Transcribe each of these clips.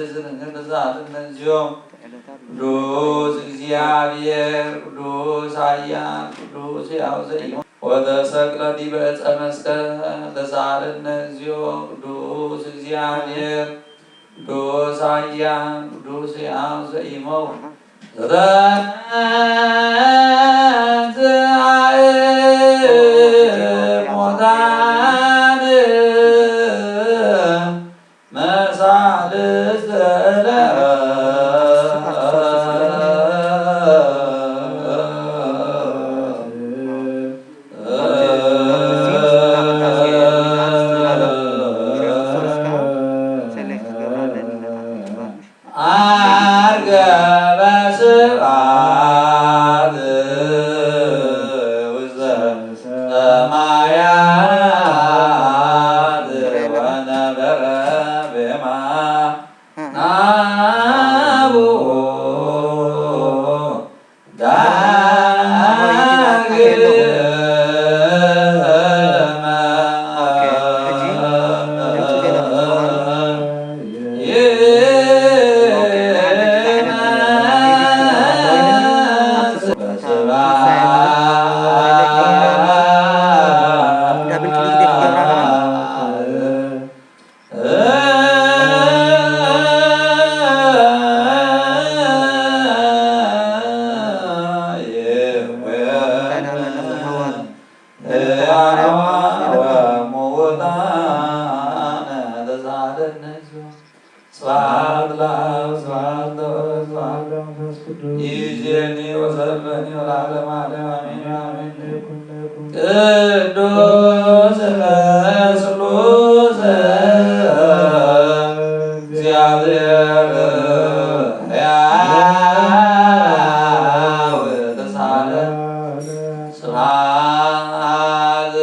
ዝንህብ ዛልን ነዚኦም ቅዱስ እግዚኣብሔር ቅዱስ ኃያል ቅዱስ ሕያው ዘኢይሞት ወተሰቅለ ዲበ ዕፀ መስቀል ተሳለነ እግዚኦ ቅዱስ እግዚኣብሔር ቅዱስ ኃያል ቅዱስ ሕያው ዘኢይመውት ዘተንሥአ እሙታን መሳልስት ለዐለት ዓርገ በስብሐት ውስተ ሰማያት ወነበረ በየማነ አቡሁ ዳግመ። ስብሐት ለአብ፣ ስብሐት ለወልድ፣ ስብሐት ለመንፈስ ቅዱስ። ይእዜኒ ወሰልፈኒ ወለዓለመ ዓለም፣ አሜን፣ አሜን። ቅዱስ ስሉስ እግዚአብሔር ሕያው ተሳለ ስብሐት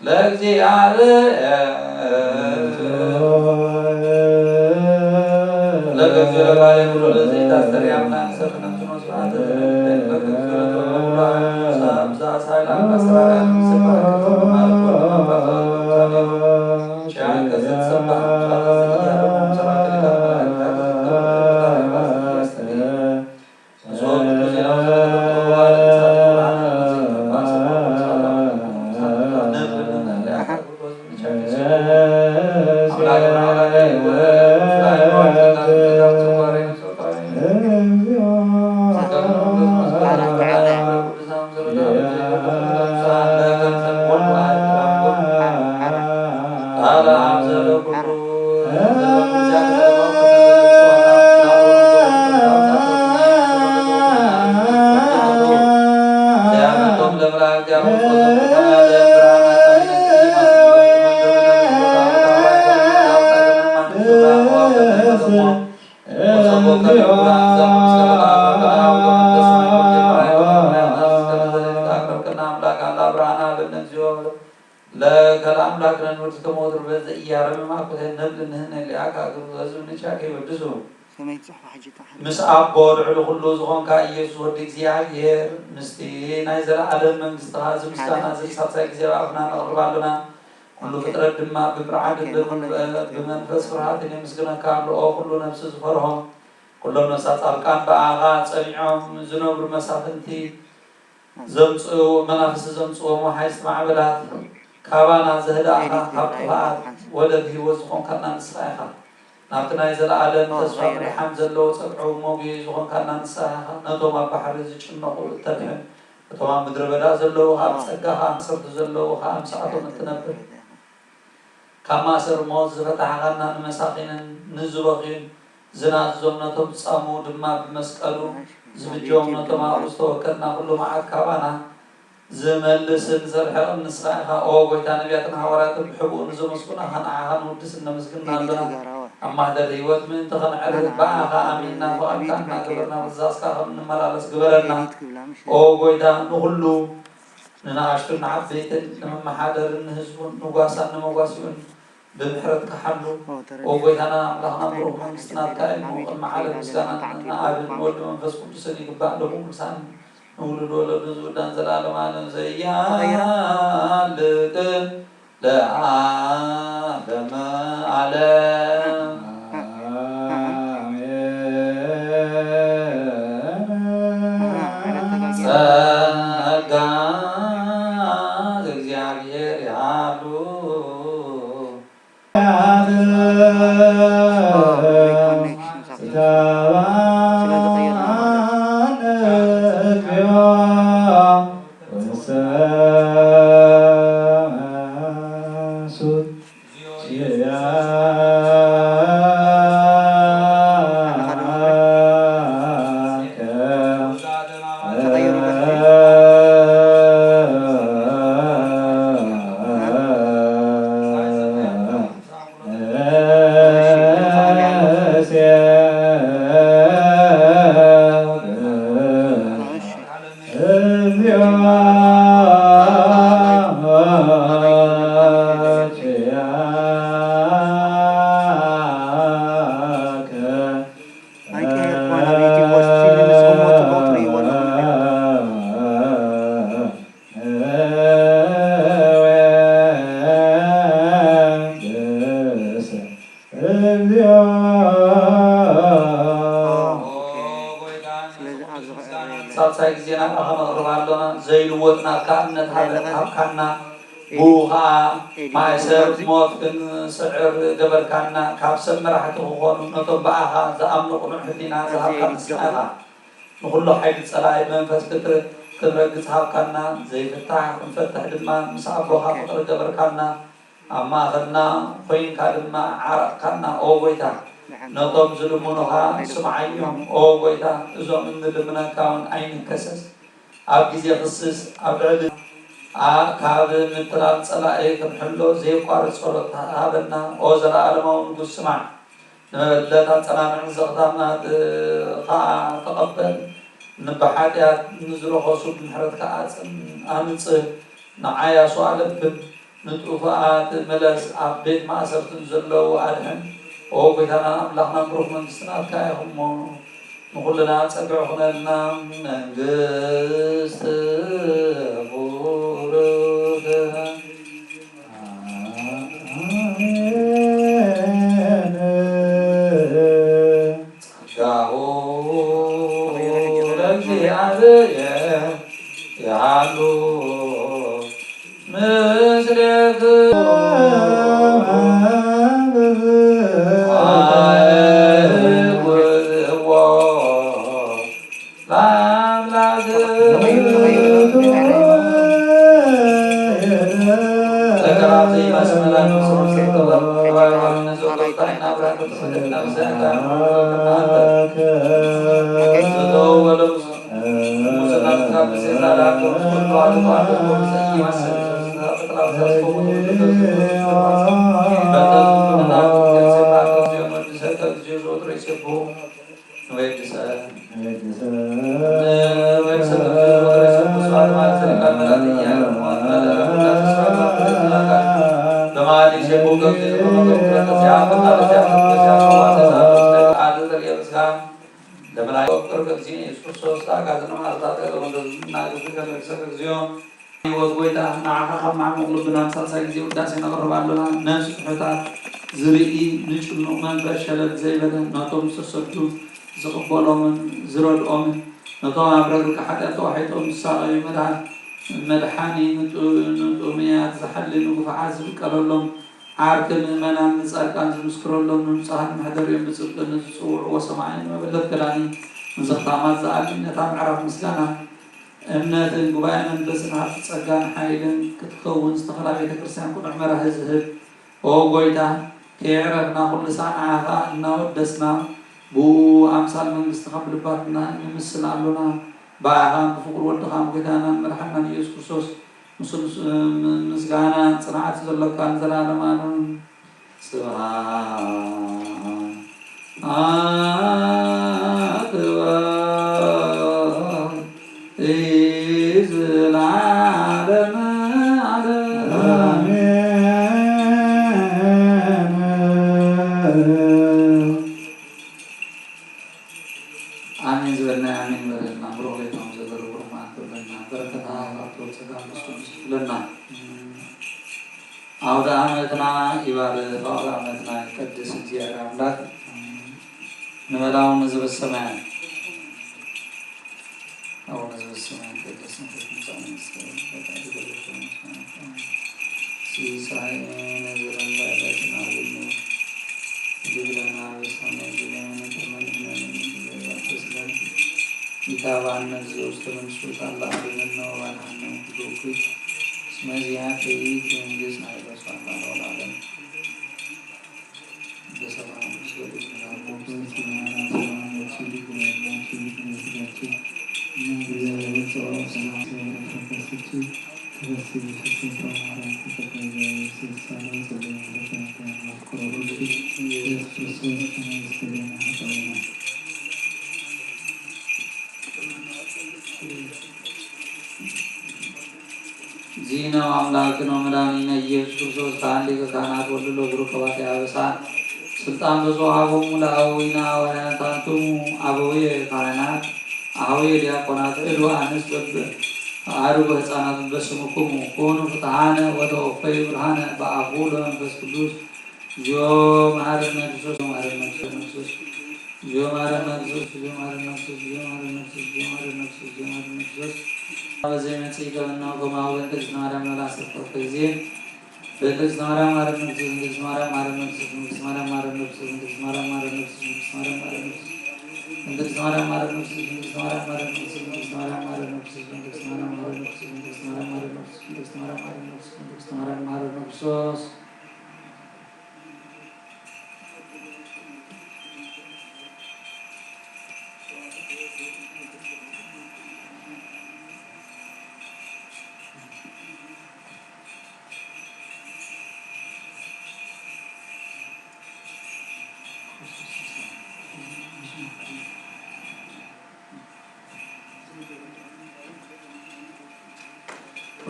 ለእግዚአብሔር። ለእግዚኦ ለባሕርይ ኩሉ ለዘይታስተሪ አምላክ ሰብነቱ መስዋዕት ለእግዚኦ ለተወሉ አምሳ ሳይላ አሰራራ ምስባክ ሻን ከዘት ሰባህ ለከለ አምላክ ነንወድ እስከ ሞት ርበት ዘኢያረምም አኮቴ ነብል ንህነ ሊአካ እግሩ ህዝብ ንቻ ከይወድሱ። ከመይ ትጽሕፎ ሕጂ እታ ሕልሚ? ምስ ኣቦ ልዕሊ ኩሉ ዝኾንካ ኢየሱስ ወዲ እግዚኣብሔር፣ ምስቲ ናይ ዘለዓለም መንግስትኻ፣ እዚ ምስጋና እዚ ሳልሳይ ግዜ ኣብ ኣፍና ነቕርብ ኣሎና። ኩሉ ፍጥረት ድማ ብምርዓድን ኦኬ፣ ንኹሉ ብመንፈስ ፍርሃትን የመስግነካ ኣሎ። ኦ ኩሉ ነፍሲ ዝፈርሆ፣ ኩሎም ነፍሳት ጻድቃን ብኣኻ ጸኒዖም ዝነብሩ መሳፍንቲ፣ ዘምጽኡ መናፍስቲ ዘምጽዎም ወሓይስቲ ማዕበላት ካባና ዘህዳእኻ፣ ካብ ጥፍኣት ወደብ ህይወት ዝኾንካና ንስኻ ኢኻ። ናብቲ ናይ ዘለኣለም ተስፋ ምድሓን ዘለዎ ጸግዒ መጉዪ ዝኾንካና ንስኻ ኢኻ። ነቶም ኣብ ባሕሪ ዝጭነቑ እተድሕን፣ እቶም ኣብ ምድረ በዳ ዘለዉ ኣብ ጸጋኻ ማእሰርቲ ዘለዉ ኸኣ ምስኣቶም እትነብር። ካብ ማእሰር ሞት ዝፈታሕኻና ንመሳኺንን ንዝበኽዩን ዝናዝዞም ነቶም ዝጻምኡ ድማ ብመስቀሉ ዝብጀዎም ነቶም ኣብኡ ዝተወከልና ኩሉ መዓት ካባና ዝመልስን ዘርሕቕን ንስኻ ኢኻ። ኦ ጎይታ፣ ነቢያትን ሃዋርያትን ብሕቡእ ንዘመስጉናኻ ንዓኻ ንውድስን ነመስግንና ኣለና። ኣብ ማህደር ህይወት ምእንቲ ኸነዕርፍ ብኣኻ ኣሚንና ፍቓድካ እናገበርና ብትእዛዝካ ከም እንመላለስ ግበረና። ኦ ጎይታ፣ ንኹሉ ንንኣሽቱን ንዓበይትን፣ ንመመሓደርን ንህዝቡን፣ ንጓሳን ንመጓሲኡን ብምሕረትካ ሓሉ። ኦ፣ ተረዲኡ። ኦ ጎይታና ኣምላኽና፣ ብሩኽ መንግስቲ ናትካ እዩ። ቅድሚ ዓለም ምስጋና ንኣብን ንወልድ መንፈስ ቅዱስን ይግባእ፣ ሎሚ ክሳን ንውሉድ ወለዱ ዝውዳን ዘላለማን ዘያልቅን ለዓለመ ዓለም። ጸጋ እግዚአብሔር ይሃሉ። ሳልሳይ ግዜ ናብኣኻ ነቕርብ ኣሎና። ዘይልወጥ ናትካ እምነት ሃበ-፣ ሃብካና። ብኡ ኸኣ ማእሰር ሞት ክንስዕር ገበርካና። ካብ ሰብ መራሕቲ ክኾኑ ነቶም ብኣኻ ዝኣምኑ ቅኑዕ ህሊና ዝሃብካ ንስኻ ኢኻ። ንኹሉ ሓይሊ ጸላኢ መንፈስ ክትር-፣ ክንረግጽ ሃብካና። ዘይፍታሕ ክንፈትሕ ድማ ምስ ኣቦኻ ፍቕሪ ገበርካና። ኣብ ማእኸልና ኮይንካ ድማ ዓረቕካና። ኦ ጎይታ፣ ነቶም ዝልምኑኻ ስምዓዮም። ኦ ጎይታ፣ እዞም እንልምነካ እውን ኣይንከሰስ። ኣብ ግዜ ክስስ ኣብ ልዕሊ፣ ኣ-፣ ካብ ምትላል ጸላኢ ክንሕሎ ዘየቋርጽ ጸሎት ሃበና። ኦ ዘለኣለማዊ ንጉስ፣ ስማዕ። ንመበለት ኣጸናንዕን ዘኽታማት ኸኣ ተቐበል። ንብሓጢኣት ንዝረኸሱ ብምሕረትካ ኣጽን-፣ ኣምጽእ። ንዓያሱ ኣለብን ንጡፋኣት ምለስ፣ ኣብ ቤት ማእሰርትን ዘለዉ ኣድሕን። ኦ ጎይታናን ኣምላኽናን ብሩኽ መንግስቲ ናትካ ኢኹም እሞ፣ ንኹልና ጸግዒ ኩነልና። መንግስቲ ቡሩክ። ጸጋሁ ለእግዚኣብሔር ይሃሉ ምስሌክሙ። ለመላእክት ወፍቅር ከእግዚእነ ኢየሱስ ክርስቶስ፣ ለአጋዘነ መዓልታት ወንደዝና ግብሪ ከመ ይሰከ እግዚኦ። ህይወት ጎይታ፣ ንዓኻ ካብ ማዕሙቕ ልብና ንሳልሳይ ግዜ ውዳሴ ነቕርብ ኣሎና። ነፍሲ ትሑታት ዝርኢ፣ ንጭኑቕ መንፈስ ሸለል ዘይበለ፣ ነቶም ዝተሰዱ ዝቕበሎምን ዝረድኦምን፣ ነቶም ኣብ ረግረግ ሓጢኣት ተዋሒጦም ዝሳቐዩ መድሃ-፣ መድሓኒ፣ ንጡ-፣ ንጥሙያት ዝሓሊ፣ ንግፉዓት ዝብቀለሎም፣ ዓርኪ ምእመናን ንጻድቃን ዝምስክረሎም፣ ንንጹሃን መሕደሪኦም ብጽድቂ ንዝጽውዕዎ ሰማዒ ንመበለት ከዳኒ ንዘኽታማት ዝኣሊ ነታ ምዕራፍ ምስጋና እምነትን ጉባኤ መንፈስን ሃብቲ ጸጋን ሓይልን ክትከውን ዝተኸላ ቤተ ክርስቲያን ቅኑዕ መራሒ ዝህብ ኦ ጎይታ ከየዕረፍና ኩሉ ሳዕ ንዓኻ እናወደስና ብኡ ኣምሳል መንግስትኻ ብልባትና ንምስል ኣሎና። ብኣኻን ብፍቕሩ ወድኻን ጎይታናን መድሓናን ኢየሱስ ክርስቶስ ምስ ምስጋናን ጽንዓት ዘለካ ንዘለዓለማን ስብሓት ዘለዓለመ ዓለም። ኣሜን። ኣሜን ዝበልና ኣሜን በለልና። ብሩኽ ሌታውን ዘገርብሩ ማን በለልና። በረከታ ሃብቶ ጸጋ መንፈስ ቅዱስ ይፍለና። አውደ ዓመትና ይባርክ፣ አውደ ዓመትና ይቀድስ እግዚአብሔር አምላክ። ንበል አቡነ ዘበሰማያት። አቡነ ዘበሰማያት ይትቀደስ ስምከ ትምጻእ መንግስትከ ወይኩን ፈቃድከ በከመ በሰማይ ከማሁ በአርض። ሲሳየነ ዘለለዕለትነ ሀበነ ዮም ህድግ ለነ አበሳነ ወጌጋየነ ከመ ንሕነኒ ንጌጋየነ። ኢታብአነ እግዚኦ ውስተ መንሱት አላ አድነነ ወባልሐነ እምኩሉ እኩይ። እስመ ዚአከ ይእቲ መንግስት ኃይል ወስብሐት ለዓለመ ዓለም። ዚነ አምላክነ ወመድኃኒነ ኢየሱስ ክርስቶስ ካህን ሊቀ ካህናት ወልድ ለብሩክ ከባቲ አበሳ ስልጣን በጽሖሙ ለአበዊነ ሐዋርያት አንትሙ አበውየ ካህናት አበውየ ዲያቆናት እሉ አንስት በብ አድጎ ህፃናት በስምክሙ ኩኑ ፍትሐነ ወተወፈዩ ብርሃነ በአፉ ለመንፈስ ቅዱስ። እግዚኦ መሐረነ ክርስቶስ፣ መሐረነ ክርስቶስ፣ እግዚኦ መሐረነ ክርስቶስ፣ እግዚኦ መሐረነ ክርስቶስ፣ እግዚኦ መሐረነ ክርስቶስ፣ እግዚኦ መሐረነ ክርስቶስ፣ እግዚኦ መሐረነ ክርስቶስ። በዘይ መጽእ ይገብርና ከማሁ በእንተ እግዝእትነ ማርያም ለላ አሰርተ ጊዜ በእንተ እግዝእትነ ማርያም መሐረነ ክርስቶስ፣ በእንተ እግዝእትነ ማርያም መሐረነ ክርስቶስ፣ በእንተ እግዝእትነ ማርያም መሐረነ ክርስቶስ፣ በእንተ እግዝእትነ ማርያም መሐረነ ክርስቶስ፣ በእንተ እግዝእትነ ማርያም መሐረነ ክርስቶስ፣ በእንተ እግዝእትነ ማርያም መሐረነ ክርስቶስ፣ በእንተ እግዝእትነ ማርያም መሐረነ ክርስቶስ፣ በእንተ እግዝእትነ ማርያም መሐረነ ክርስቶስ፣ በእንተ እግዝእትነ ማርያም መሐረነ ክርስቶስ፣ በእንተ እግዝእትነ ማርያም መሐረነ ክርስቶስ።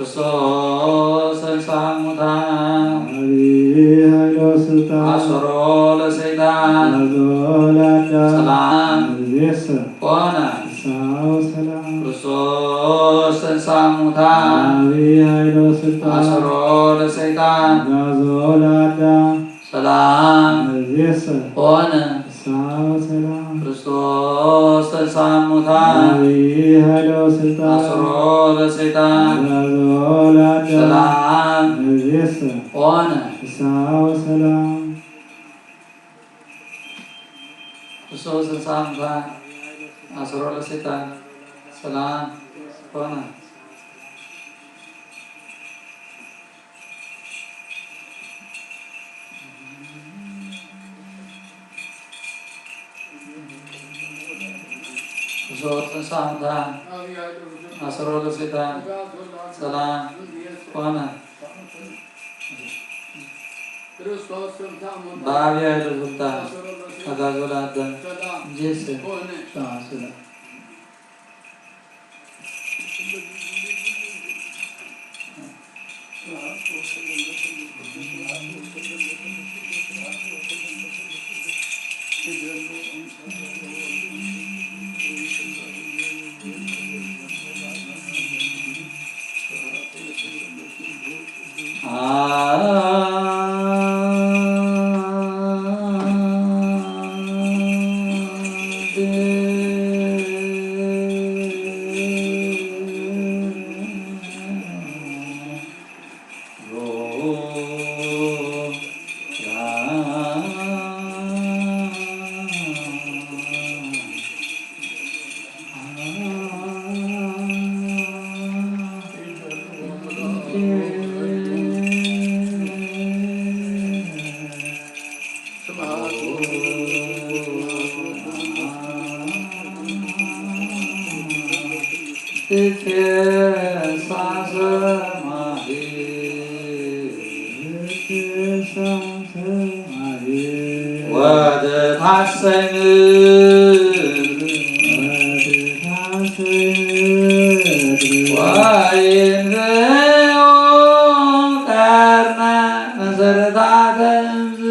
ክርስቶስ ተንሥአ እሙታን አቢ ኃይሎ ስልጣን አሰሮ ለሰይጣን አዞ ለአዳም ሰላም እምይእዜሰ ኮነ ፍስሐ ወሰላም። ክርስቶስ ተንሥአ እሙታን አቢ ኃይሎ ስልጣን አሰሮ ለሰይጣን አዞ ለአዳም ሰላም እምይእዜሰ ኮነ ፍስሐ ወሰላም። ክርስቶስ ተንሥአ እሙታን አቢ ኃይሎ ስልጣን አሰሮ ለሰይጣን አዞ ለአዳም ሰላም እምይእዜሰ ኮነ ፍስሐ ወሰላም። ክርስቶስ ተንሥአ እሙታን አሰሮ ለሰይጣን ሰላም ኮነ። ክርስቶስ ተንሥአ እሙታን አሰሮ ለሰይጣን ሰላም ኮነ። በአብ ኃይሎ ስልጣን አጋዞ ለአዳም እምይእዜሰ ሰላም። ወትትሐሰይ ምድር ወይንብዑ ቀርነ መሰረታተ እምዝ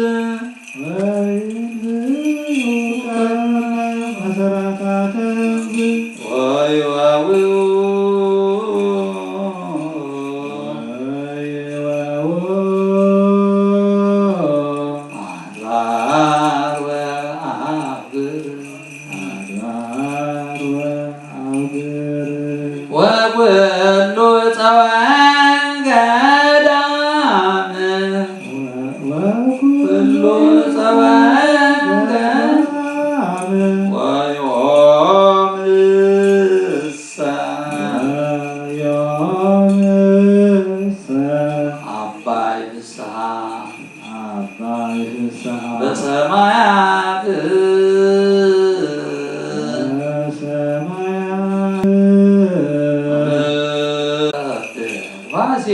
አባ ይፍስሐ በሰማያት